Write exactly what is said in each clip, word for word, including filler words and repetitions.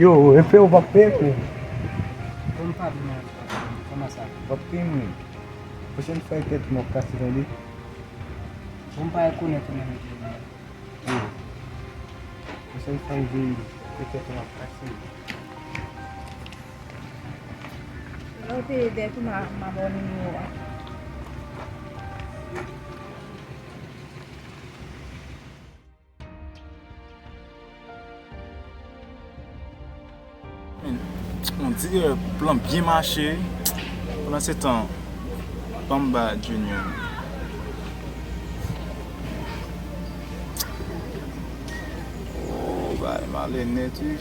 Yo, epe ou p ap peye pou? Bon, m pa vin ankò. Kòman sa? W ap peye mwen. Pwochèn fwa, e tèt mwen w ap kase, tande? Bon, m pa rekonèt ou menm vre non. Yo. Pwochèn fwa, m vini, e tèt mwen w ap kase. Lè w peye dèt ou, m a, m a ba w nimewo a. Men, on dirè plan byen mache. Pandan se tan, ban m ba Junior. Oh, bay male nèt, wi.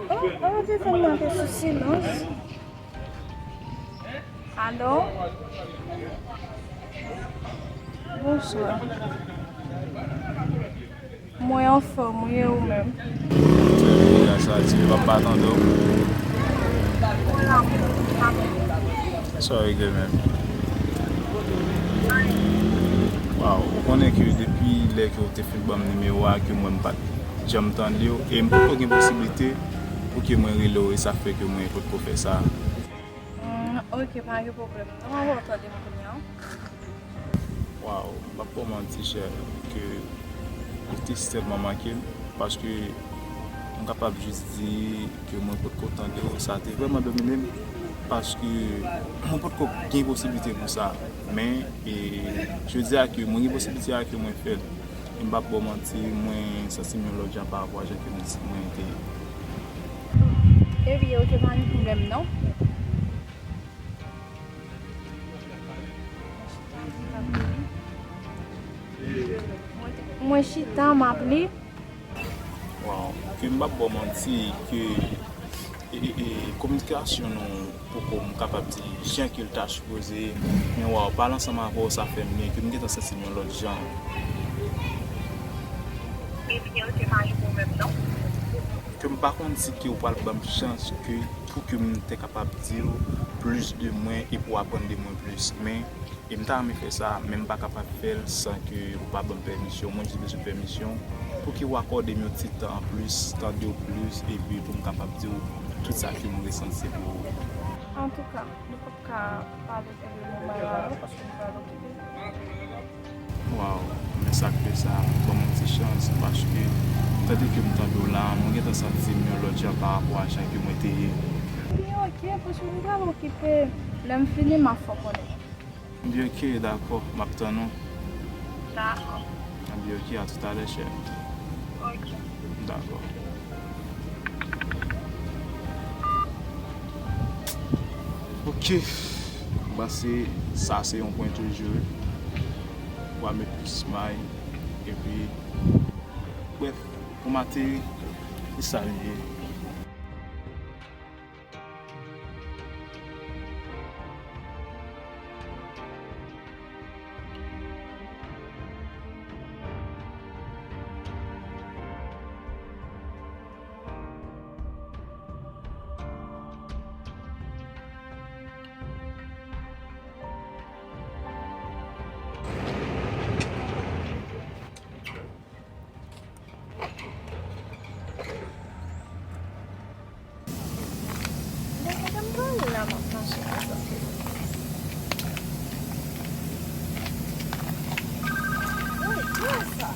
Oh, oh, telefòn mwen te sou silans. Alo? Bonswa. Mwen anfòm, wi, e ou menm? Trè byen, gras a Dye, papa tande w. Sorry, girl, man. Wow, ou konnen ke depi lè ke w te fin ban m nimewo a, ke mwen m pa t janm tande w, e m poko gen posiblite pou ke mwen rele w, e sa fè ke mwen potko fè sa. Hmm, ok, pa gen pwoblèm. Non, mwen tande m kounye a. Wow, m p ap ba w manti, chè, ke ou te sèlman manke m, paske m kapab jis di ke mwen potko tande w, sa te vrèman domine m, paske mwen potko gen posiblite pou sa. Men, e, jodi a ke mwen gen posiblite a ke mwen fè l. E m p ap ba w manti, mwen santi m yon lòt jan pa rapò a jan ke m, mwen te ye. Ebyen, ok, pa gen pwoblèm non. Mwen chita, m ap li. Wow, ke m p ap ba w manti, ke, e, e, e, kominikasyon nou poko, m kapab di, jan ke l ta sipoze ye. Men wow, pale ansanm avè w, sa fè m byen, ke m gentan santi m yon lòt jan. Ebyen, ok, pa gen pwoblèm non. Ke m pa konn si ke w pral ban m chans ke pou ke m te kapab di w plis de mwen e pou w aprann de mwen plis. Men, e m ta renmen fè sa, men m pa kapab fè l san ke ou pa ban m pèmisyon. Mwen jis bezwen pèmisyon pou ke w akòde m yon ti tan anplis, tande w plis, epi pou m kapab di w tout sa ke m resanti pou ou. Antouka, nou p ap ka pale de nou bay la non, paske nou pral okipe. Wow, men sa k fè sa, ban m yon ti chans, paske tande ke m tande w la, mwen gentan santi m yon lòt jan pa rapò a jan ke mwen te ye. Ebyen, ok, paske m pral okipe. Lè m fini, m ap fè w konnen. Ebyen, ok, dakò, m ap tann ou. Dakò. Ebyen, ok, a toutalè, chè. Ok. Dakò. Ok. M panse sa se yon pwen toujou. W a met plis may. Epi, brèf, pou m ateri, se sa l ye. Bon, kote m pral la, m ap mache konsa. Woy, kiyès sa?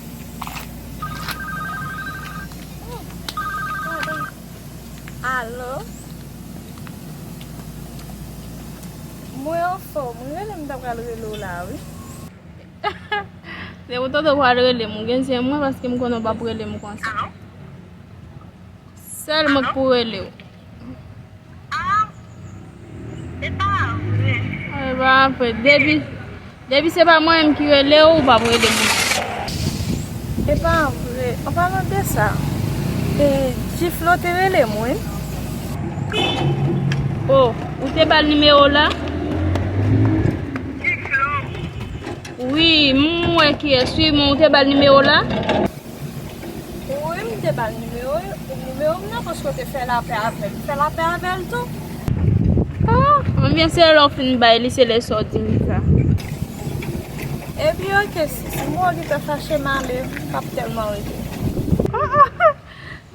Oh, pardon. Alo? Mwen anfòm, wi, rele m ta pral rele w la, wi. Se pou tande w pral rele m, ou gen zen mwen paske m konnen w p ap rele m konsa. Sèl mwen k pou rele w. Ah, e pa vre. E pa vre. Depi, depi se pa mwen menm ki rele w, ou p ap rele m. E pa vre. An palan de sa, e, G-Flow te rele m, wi. Oh, ou te ba l nimewo w la? G-Flow. Wi, m wè kiyès, wi, men ou te ba l nimewo w la? Wi, m te ba l nimewo Nimewo m nan paske w te fè lapè avè l. M fè lapè avè l tou. Ah, anbyen se lè w fin bay li, se lè sa w di m sa. Epi oke, si, si m wè w gentan fache m ale, m p ap tèlman rete. Ah, ah,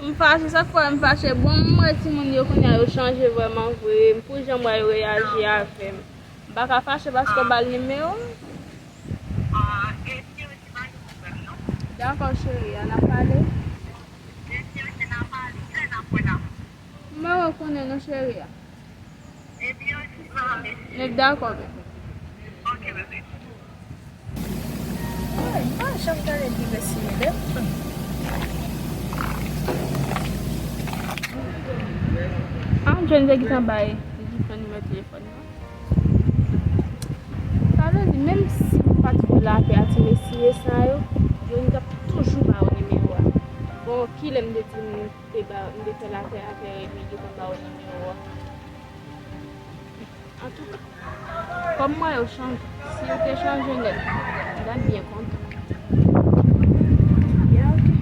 m fache, sa k fè m fache? Bon, m wè timoun yo kounye a yo chanje vrèman vre. M pou jan m wè yo reyaji avè m. M pa ka fache paske w ba l nimewo m. Dakò, cheri, an ap pale. M pa wè konnen non, cheri a. Nèk dakò, bebe. Ay, m pa janm tande li resire de. Ah, John te gentan bay, li gentan nimewo telefòn nan. Sa vle di, menm si m pa t vle lapè a ti mesye sa yo, John t ap toujou ba yo nimewo a. Bon, kilè m te di m te ba, m te fè lapè avè yo, epi yo gentan ba yo nimewo a. Antouka, kòm mwen yo chanje, si yo te chanje nèt, m t ap byen kontan. Ya, oke.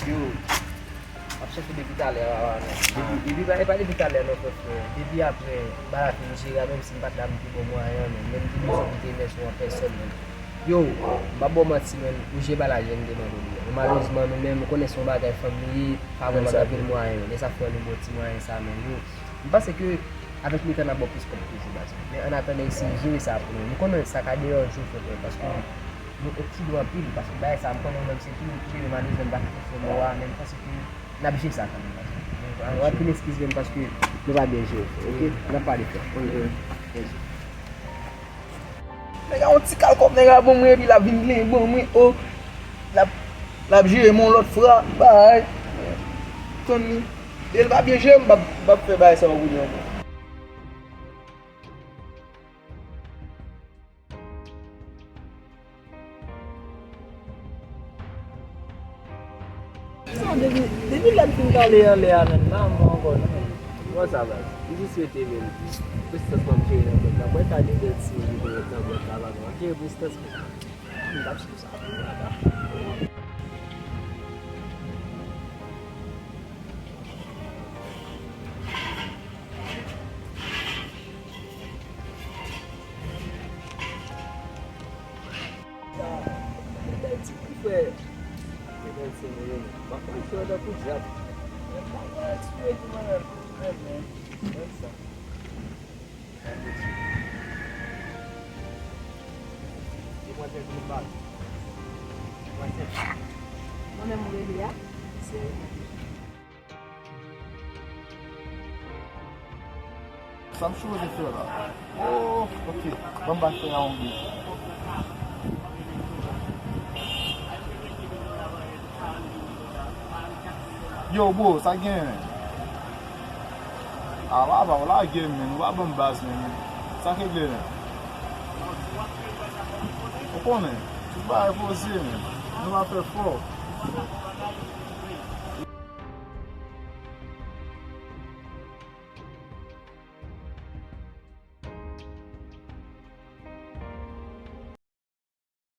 Yo, m ap chèche depi talè a, papa, non. Depi, depi, pa, e pa depi talè, non, frè, frè. Depi apre, bagay la fin jere a, menm si m pa t la, m te bon mwayen, men, men m te bezwen kite men sou yon pèsòn, men. Yo, m p ap ba w manti, men, ou jere bagay la jan m te mande w li a. Men malerezman, nou menm, ou konnen se yon bagay fanm li ye, pa vrèman gen anpil mwayen, men. Lè sa fè nou bon ti mwayen sa, men, yo. M panse ke avèk letan n ap ba w plis kòb toujou, baz. Men annatandan, eseye jere sa pou nou. M konnen sa ka deranje w, frè, frè, paske nou okide w anpil, paske bagay sa, m konnen ou menm se tou ou ki te, men malerezman, m pa ka konfime w a, men m panse ke n ap jere sa kanmenm, baz. Anpil eskiz menm paske nou pa byen jere, oke? N ap pale, frè. Ok. Yes. Nèg la yon ti kal kòb, nèg la ban mwen, epi l ap vin plenyen ban mwen, o. L ap, l ap jere m yon lòt fwa, bay. Tann li. Lè l pa byen jere m, m p ap, m p ap fè bagay sa yo pou li ankò. Sa, depi, depi lè m fin pale anlè a, menm, m pa ankò, non. Kòman sa, baz? M jis rete, menm. Prestans m ap jere nan kont la. Mwen ka gen bèl timoun ki te ret nan blòk la, pa m ap jere prestans mwen. M t ap sou sa. Bèl ti kou frè. Bèl ti kou frè. M ap pran frè tankou dyab. Men pa pran eksprè di mwen menm. Menm, menm sa. Demwazèl global. Demwazèl. Mwen menm ou rele a? Se Sa m sipoze fè la? Oh, ok. Ban m ba frè a yon bif. Yo, bro, sa gen, men? A, papa, w lage m, men. Ou pa ban m baz, men. Sa k regle, men? Ou konnen, tout bagay poze, men. Nou pa fè fò.